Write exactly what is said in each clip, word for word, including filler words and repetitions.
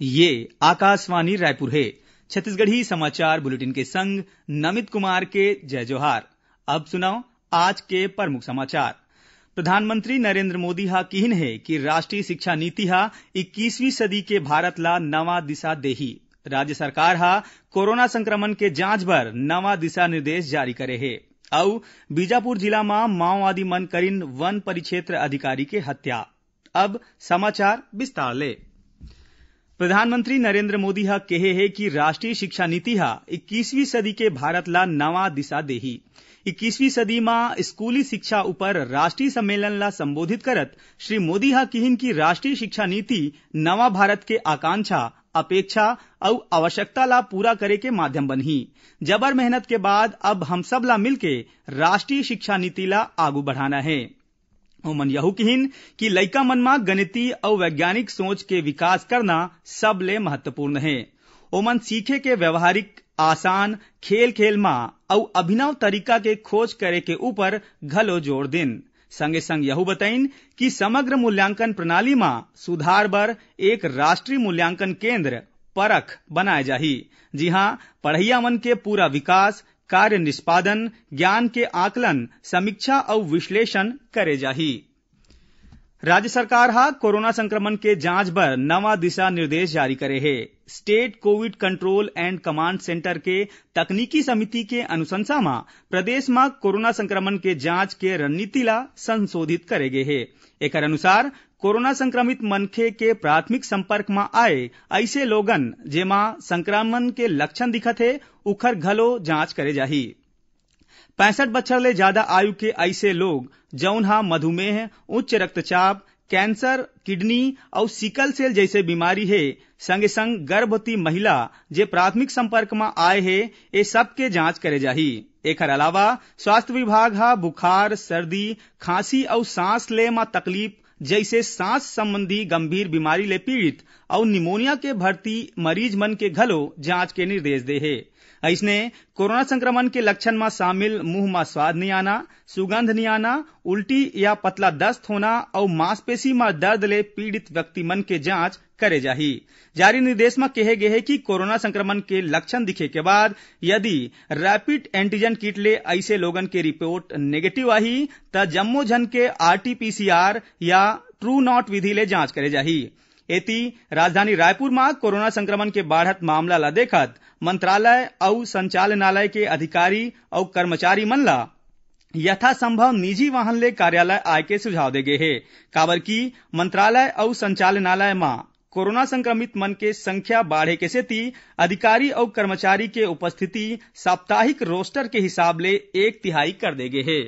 ये आकाशवाणी रायपुर हे। छत्तीसगढ़ी समाचार बुलेटिन के संग नमित कुमार के जय जोहार। अब सुनव आज के प्रमुख समाचार। प्रधानमंत्री नरेंद्र मोदी ह किहिन हे कि राष्ट्रीय शिक्षा नीति ह इक्कीसवीं सदी के भारत ला नवा दिशा देही। राज्य सरकार ह कोरोना संक्रमण के जांच बर नवा दिशा निर्देश जारी करे हे। अउ बीजापुर जिला म माओवादी मन करिन वन परिक्षेत्र अधिकारी के हत्या। अब समाचार विस्तार ले। प्रधानमंत्री नरेंद्र मोदी ह केहे हे कि राष्ट्रीय शिक्षा नीति ह इक्कीसवीं सदी के भारत ला नवा दिशा देही। इक्कीसवीं सदी म स्कूली शिक्षा ऊपर राष्ट्रीय सम्मेलन ला संबोधित करत श्री मोदी ह किहिन कि राष्ट्रीय शिक्षा नीति नवा भारत के आकांक्षा, अपेक्षा अउ आवश्यकता ला पूरा करे के माध्यम बनही। जबर मेहनत के बाद अब हम सब ला मिलके राष्ट्रीय शिक्षा नीति ला आगू बढ़ाना हे। ओमन यहू किहिन कि लइका मन म गणितीय अउ वैज्ञानिक सोच के विकास करना सबले महत्वपूर्ण हे। ओमन सीखे के व्यवहारिक, आसान, खेल-खेल म अउ अभिनव तरीका के खोज करे के ऊपर घलो जोर दिन। संगे-संग यहू बतइन कि समग्र मूल्यांकन प्रणाली म सुधार बर एक राष्ट्रीय मूल्यांकन केंद्र, परख, बनाए जाही, जिहां पढ़इया मन के पूरा विकास, कार्य निष्पादन, ज्ञान के आकलन, समीक्षा अउ विश्लेषण करे जाही। राज्य सरकार ह कोरोना संक्रमण के जांच बर नवा दिशा निर्देश जारी करे हे। State Covid Control and Command Center के तकनीकी समिति के अनुशंसा म प्रदेश म कोरोना संक्रमण के जांच के रणनीति ला संशोधित करे गे हे। एकर अनुसार, कोरोना संक्रमित मनखे के प्राथमिक संपर्क म आए अइसे लोगन, जेमा संक्रमण के लक्षण दिखत हे, उखर घलो जांच करे जाही। पैंसठ बछर ले जादा आयु के अइसे लोग, जउन ह मधुमेह, उच्च रक्तचाप, कैंसर, किडनी अउ सिकल सेल जइसे बीमारी हे, संगे-संग गर्भवती महिला, जे प्राथमिक संपर्क म आए हे, ए सब के जांच करे जाही। एखर अलावा स्वास्थ्य विभाग ह बुखार, सर्दी, खांसी अउ सांस ले म तकलीफ जइसे सांस संबंधी गंभीर बीमारी ले पीड़ित अउ निमोनिया के भर्ती मरीज मन के घलो जांच के निर्देश दे हे। अइसने कोरोना संक्रमण के लक्षण म शामिल मुंह म स्वाद नइ आना, सुगंध नइ आना, उल्टी या पतला दस्त होना अउ मांसपेशी म दर्द ले पीड़ित व्यक्ति मन के जांच करे जाही। जारी निर्देश म केहे गे हे कि कोरोना संक्रमण के लक्षण दिखे के बाद यदि रैपिड एंटीजन किट ले अइसे लोगन के रिपोर्ट नेगेटिव आही, त जम्मो झन के आरटीपीसीआर या ट्रू नॉट विधि ले जांच करे जाही। एती, राजधानी रायपुर म कोरोना संक्रमण के बाढ़त मामला ल देखत मंत्रालय अउ संचालनालय के अधिकारी अउ कर्मचारी मन ल यथासंभव निजी वाहन ले कार्यालय आय के सुझाव दे गे हे, काबर कि मंत्रालय अउ संचालनालय म कोरोना संक्रमित मन के संख्या बाढ़े के सेती अधिकारी अउ कर्मचारी के उपस्थिति साप्ताहिक रोस्टर के हिसाब ले एक तिहाई कर दे गे हे।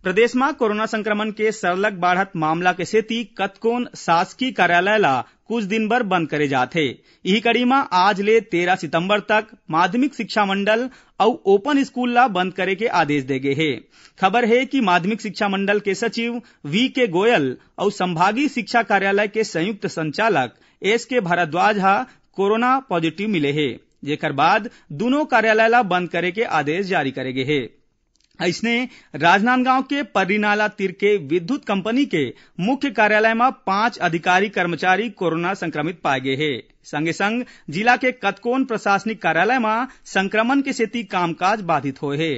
प्रदेश म कोरोना संक्रमण के सरलग बाढ़त मामला के सेती कतकोन शासकीय कार्यालय ला कुछ दिन बर बंद करे जात हे। इही कड़ी म आज ले तेरह सितंबर तक माध्यमिक शिक्षा मंडल अउ ओपन स्कूल ला बंद करे के आदेश दे गे हे। खबर हे कि माध्यमिक शिक्षा मंडल के सचिव वी के गोयल अउ संभागीय शिक्षा कार्यालय के संयुक्त संचालक एस के भारद्वाज ह कोरोना पॉजिटिव मिले हे, जेकर बाद दुनों कार्यालय ला बंद करे के आदेश जारी करे गे हे। अइसने, राजनांदगांव के पर्रीनाला तीर के विद्युत कंपनी के मुख्य कार्यालय म पांच अधिकारी कर्मचारी कोरोना संक्रमित पाए गे हे। संगे संग जिला के कतकोन प्रशासनिक कार्यालय म संक्रमण के सेती कामकाज बाधित होए हे।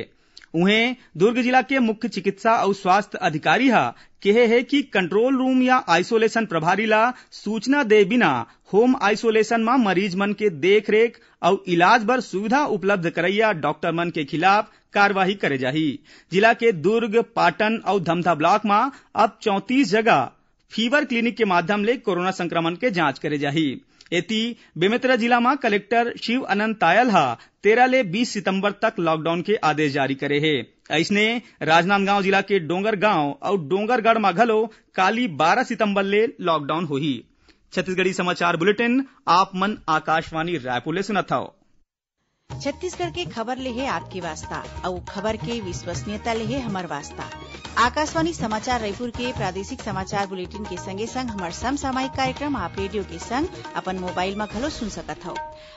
उहें, दुर्ग जिला के मुख्य चिकित्सा अउ स्वास्थ्य अधिकारी ह केहे हे कि कंट्रोल रूम या आइसोलेशन प्रभारी ला सूचना दे बिना होम आइसोलेशन म मरीज मन के देखरेख अउ इलाज बर सुविधा उपलब्ध करइया डॉक्टर मन के खिलाफ कार्रवाई करे जाही। जिला के दुर्ग, पाटन अउ धमधा ब्लॉक म अब चौंतीस जगह फीवर क्लिनिक के माध्यम ले कोरोना संक्रमण के जांच करे जाही। एती, बेमेतरा जिला म कलेक्टर शिव अनंत तायल ह तेरह ले बीस सितंबर तक लॉकडाउन के आदेश जारी करे हे। अइसने, राजनांदगांव जिला के डोंगरगांव अउ डोंगरगढ़ म घलो काली बारह सितंबर ले लॉकडाउन होही। छत्तीसगढ़ी समाचार बुलेटिन आप मन आकाशवाणी रायपुर ले सुनत हव। छत्तीसगढ़ के खबर ले हे आपके वास्ता, अउ खबर के विश्वसनीयता ले हे हमर वास्ता। आकाशवाणी समाचार रायपुर के प्रादेशिक समाचार बुलेटिन के संगे संग हमर समसामयिक कार्यक्रम आप रेडियो के संग अपन मोबाइल म घलो सुन सकत हव।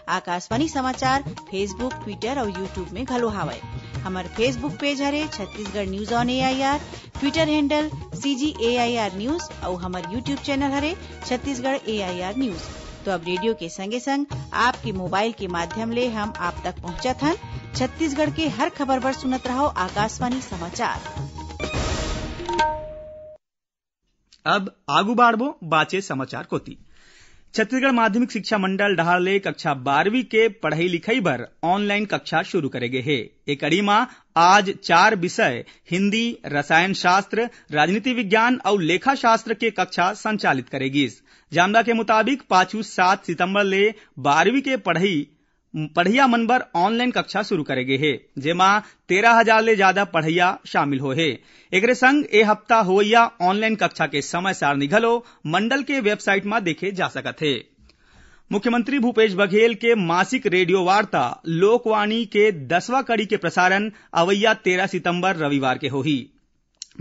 आकाशवाणी समाचार Facebook, Twitter अउ YouTube में घलो हावय। हमर Facebook पेज हरे Chhattisgarh news on AIR, Twitter handle CG AIR news अउ हमर YouTube चैनल हरे छत्तीसगढ़ एआईआर न्यूज। तो अब रेडियो के संगे संग आपके मोबाइल के माध्यम ले हम आप तक पहुंचत हन। छत्तीसगढ़ के हर खबर बर सुनत रहो आकाशवाणी समाचार। अब आगू बाढ़बो बाचे समाचार कोती। छत्तीसगढ़ माध्यमिक शिक्षा मंडल डहार ले कक्षा बारहवीं के पढ़ई लिखई बर ऑनलाइन कक्षा शुरू करे गे हे। ए कड़ी म आज चार विषय हिंदी, रसायन शास्त्र, राजनीति विज्ञान अउ लेखा शास्त्र के कक्षा संचालित करे गिस। जामदा के मुताबिक पाछू सात सितंबर ले बारहवीं के पढ़ई पढ़इया मन बर ऑनलाइन कक्षा शुरू करे गे हे, जेमा तेरह हजार ले जादा पढ़इया शामिल होए हे। एकरे संग ए हफ्ता होवइया ऑनलाइन कक्षा के समय सारणी घलो मंडल के वेबसाइट म देखे जा सकत हे। मुख्यमंत्री भूपेश बघेल के मासिक रेडियो वार्ता लोकवाणी के दसवां कड़ी के प्रसारण अवइया तेरह सितंबर रविवार के होही।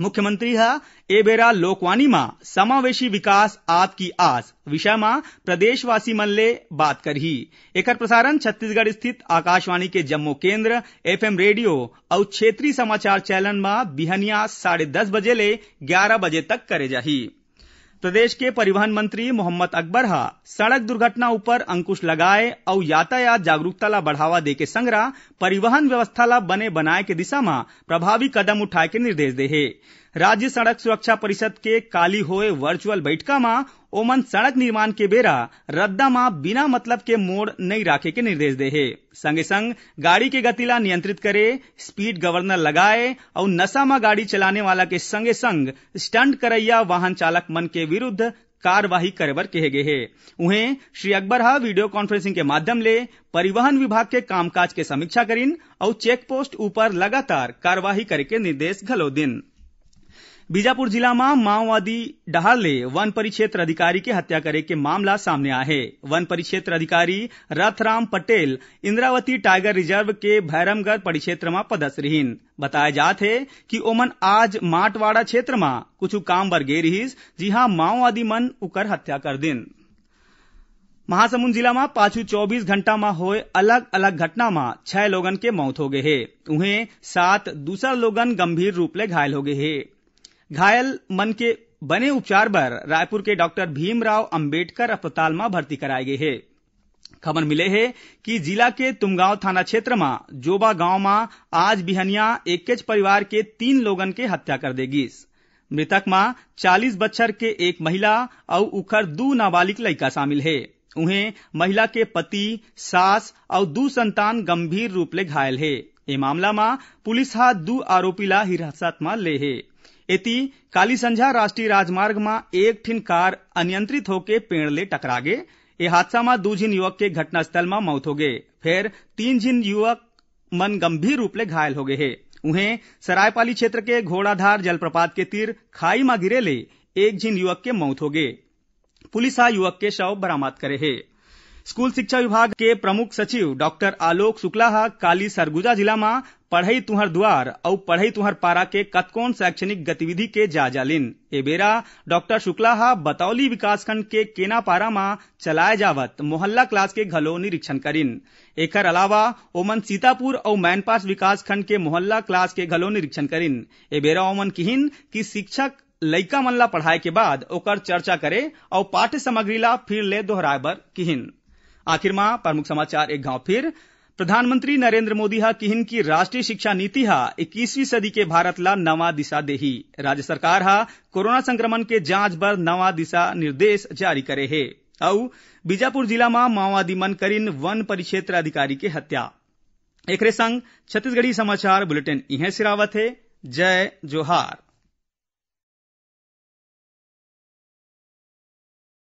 मुख्यमंत्री ह ए बेरा लोकवाणी म समावेशी विकास आपकी आस विषय म प्रदेशवासी मन ले बात करही। एकर प्रसारण छत्तीसगढ़ स्थित आकाशवाणी के जम्मो केंद्र, एफएम रेडियो अउ क्षेत्रीय समाचार चैनल म बिहनिया साढ़े दस बजे ले ग्यारह बजे तक करे जाही। प्रदेश के परिवहन मंत्री मोहम्मद अकबर ह सड़क दुर्घटना ऊपर अंकुश लगाए अउ यातायात जागरूकता ला बढ़ावा दे के संघरा परिवहन व्यवस्था ला बने बनाए के दिशा म प्रभावी कदम उठाए के निर्देश दे हे। राज्य सड़क सुरक्षा परिषद के काली होए वर्चुअल बैठका म ओमन सड़क निर्माण के बेरा रद्दा म बिना मतलब के मोड़ नइ राखे के निर्देश दे हे। संगे संग गाड़ी के गति ला नियंत्रित करे, स्पीड गवर्नर लगाए अउ नशा म गाड़ी चलाने वाला के संगे संग स्टंट करइया वाहन चालक मन के विरुद्ध कार्रवाई करे बर कहे गे हे। उहें, श्री अकबर ह वीडियो कॉन्फ्रेंसिंग के माध्यम ले परिवहन विभाग के कामकाज के समीक्षा करिन अउ चेक पोस्ट ऊपर लगातार कार्रवाई करे के निर्देश घलो दिन। बीजापुर जिला म माओवादी डहार ले वन परिक्षेत्र अधिकारी के हत्या करे के मामला सामने आए हे। वन परिक्षेत्र अधिकारी रथराम पटेल इंद्रावती टाइगर रिजर्व के भैरमगढ़ परिक्षेत्र म पदस्थ रिहीन। बताए जात हे कि ओमन आज माटवाड़ा क्षेत्र म कुछु काम बर गे रिहिस, जिहां माओवादी मन उकर हत्या कर दिन। महासमुंद जिला म पाछू चौबीस घंटा म होए अलग-अलग घटना म छह लोगन के मौत हो गे हे। उहें, सात दूसर लोगन गंभीर रूप ले घायल हो गे हे। घायल मन के बने उपचार बर रायपुर के डॉक्टर भीमराव अंबेडकर अस्पताल म भर्ती कराए गे हे। खबर मिले हे कि जिला के तुमगांव थाना क्षेत्र म जोबा गांव म आज बिहनिया एकेच परिवार के तीन लोगन के हत्या कर दे गिस। मृतक म चालीस बछर के एक महिला अउ उखर दू नाबालिग लइका शामिल हे। उहें, महिला के पति, सास अउ दू संतान गंभीर रूप ले घायल हे। ए मामला म पुलिस ह दू आरोपी ला हिरासत म ले हे। एती, काली संझा राष्ट्रीय राजमार्ग म एक ठिन कार अनियंत्रित होके पेड़ ले टकरा गे। ए हादसा म दू झिन युवक के घटनास्थल म मौत होगे, फेर तीन झिन युवक मन गंभीर रूप ले घायल होगे हे। उहें, सरायपाली क्षेत्र के घोड़ाधार जलप्रपात के तीर खाई म गिरे ले एक झिन युवक के मौत होगे। पुलिस ह युवक के शव बरामद करे हे। स्कूल शिक्षा विभाग के प्रमुख सचिव डॉक्टर आलोक शुक्ला ह काली सरगुजा जिला म पढ़ई तुंहर दुआर अउ पढ़ई तुंहर पारा के कतकोन शैक्षणिक गतिविधि के जायजा लीन। ए बेरा डॉक्टर शुक्ला ह बतौली विकासखंड के केनापारा म चलाए जावत मोहल्ला क्लास के घलो निरीक्षण करिन। एखर अलावा ओमन सीतापुर अउ मैनपास विकासखंड के मोहल्ला क्लास के घलो निरीक्षण करिन। ए बेरा ओमन किहिन कि शिक्षक लइका मन ला पढ़ाए के बाद ओकर चर्चा करे अउ पाठ्य सामग्री ला फिर ले दोहराए बर किहिन। आखिर म प्रमुख समाचार एक घाव फिर। प्रधानमंत्री नरेंद्र मोदी ह किहिन कि राष्ट्रीय शिक्षा नीति ह इक्कीसवीं सदी के भारत ला नवा दिशा देही। राज्य सरकार ह कोरोना संक्रमण के जांच बर नवा दिशा निर्देश जारी करे हे। अउ बीजापुर जिला म माओवादी मन करिन वन परिक्षेत्र अधिकारी के हत्या। एकरे संग छत्तीसगढ़ी समाचार बुलेटिन इहें सिरावत हे। जय जोहार।